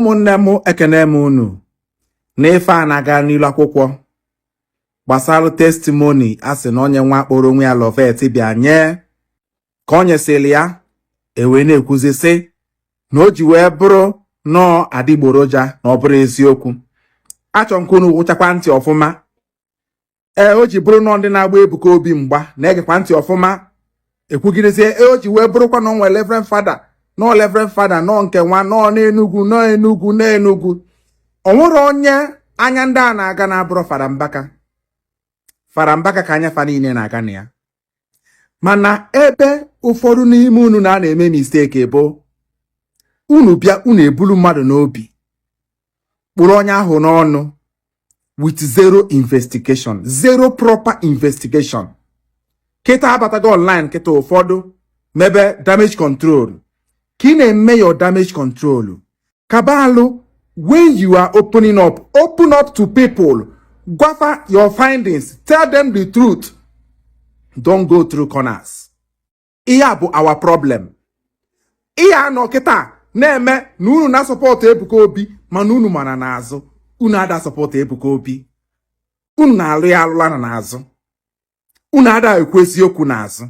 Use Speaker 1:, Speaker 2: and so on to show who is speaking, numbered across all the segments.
Speaker 1: Ụmụnne m, ekene m unu. N'ife a na-aga n'ilu akwụkwọ gbasara testimony a sị na onye nwa kpọrọ onwe ya Lovet bịa nye ka ọ nyesịrị ya, ewee na-ekwuzi sị na o ji wee bụrụ nọọ adịgboroja, na ọ bụrụ eziokwu. Achọ nke unu wụchakwa ntị ọfụma. Ee, o ji bụrụ nọọ ndị na-agba Ebuka Obi mgba na-egekwa ntị ọfụma. Ekwugidezie, ee, o ji wee bụrụkwa na onwe Reverend Father, nọọ Reverend Father, nọọ nke nwa nọọ n'Enugwu, nọọ Enugwu, n'Enugwu. O nwere onye anya ndị a na-aga na-abụrụ Fada Mbaka. Fada Mbaka ka anya fa niile na-aga na ya. Mana ebe ụfọdụ n'ime unu na na-eme mistake bụ unu bịa, unu ebulu mmadụ n'obi, kpụrụ onye ahụ n'ọnụ with zero investigation, zero proper investigation. Kịta abatago online kịta, ụfọdụ mebe damage control. Ka ị na-eme your damage control, kabalụ, when you are opening up, open up to people, gwafa your findings, tell them the truth. Don't go through corners. Ihe a bụ our problem. Ihe anọ kịta na-eme na unu na-support Ebuka Obi, mana unu mara n'azụ unu ada support Ebuka Obi. Unu na-alụ ya alụla na n'azụ, unu ada ekwu eziokwu n'azụ,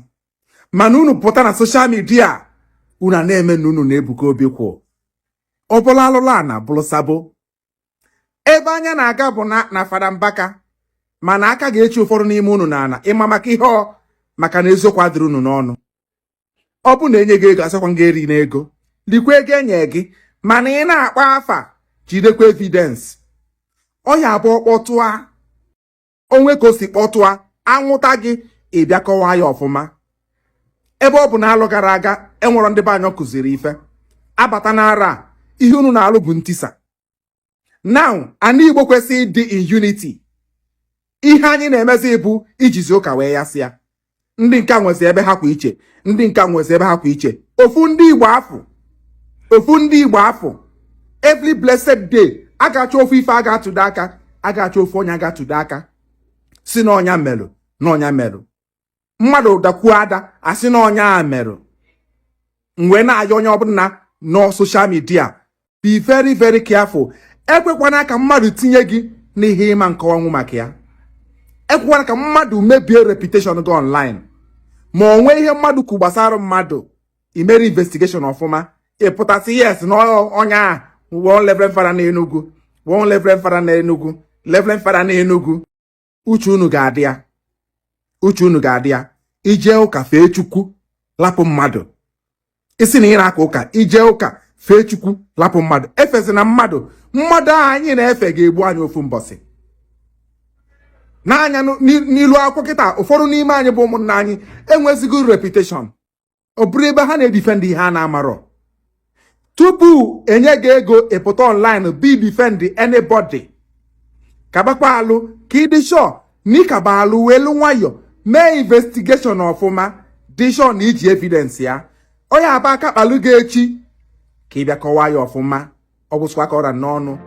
Speaker 1: mana unu pụta na social media, unu a na-eme na unu na Ebuka Obi kwụ. Ọ bụla alụla na bụrụ sabo. Ebe anya na-aga bụ na Fada Mbaka, mana aka ga-echi ụfọdụ n'ime unu n'ala ịma maka ihe ọ maka na eziokwu adịrị unu n'ọnụ. Ọ bụ na enye gị ego, asakwa gị eri n'ego, likwa ego enye gị, mana ị na-akpa afa, jidekwa evidence. Ọ ya abụọ kpọtụa onwe ka o si kpọtụa anwụta gị, ị bịa kọwaa ya ọfụma. Ebe ọ bụ na alụ gara aga, enwere ndị be anyị kụziri ife abata n'ara a, ihe unu na-alụ bụ ntisa. Now, ana Igbo kwesịrị ịdị in unity. Ihe anyị na-emezi bụ ijizi ụka wee yasịa. Ndị nke nwezi ebe ha kwa iche, ndị nke nwezi ebe ha kwa iche. Ofu ndị Igbo afụ, ofu ndị Igbo afụ, every blessed day a ga-achọ ofu ife a ga-atụdo aka, a ga-achọ ofu onye a ga-atụdo aka, si na ọnya merụ, na ọnya merụ. Mmadụ dakwuo ada, asị na ọnya a merụ. Mgbe na-ayọ onye ọbụla nọ social media, be very very careful. Ekwekwana ka mmadụ tinye gị n'ihe ịma nke ọnwụ maka ya. Ekwekwana ka mmadụ mebie reputation gị online. Ma o nwee ihe mmadụ kwu gbasara mmadụ, imere investigation ọfụma, ịpụtasị yes na ọnya a, one Reverend Father na Enugu, one Reverend Father na Enugu, Reverend Father na Enugu. Uche unu ga-adị ya, uche unu ga-adị ya. Ije ụka, fee Chukwu, lapụ mmadụ. Isi na ị na-aka ụka, ije ụka, fee Chukwu, lapụ mmadụ. Efezina mmadụ. Mmadụ ahụ anyị na-efe ga-egbu anyị ofu mbọsị n'anya. N'ilu akwụkwọ kịta, ụfọdụ n'ime anyị bụ ụmụnna anyị enwezigo reputation. Ọ bụrụ ebe ha na-edefend ihe a na-amarọ. Tupu enye gị ego ịpụta online be defend anybody, kabakwa alụ ka ịdị sure na ịkaba alụ, welu nwayọ mee investigation ọfụma, dị sure na iji evidence ya. Onye aba aka kpalụ gị echi, ka ị bịa kọwaa ya ọfụma. Ọ gwụsịkwa ka ọra n'ọnụ.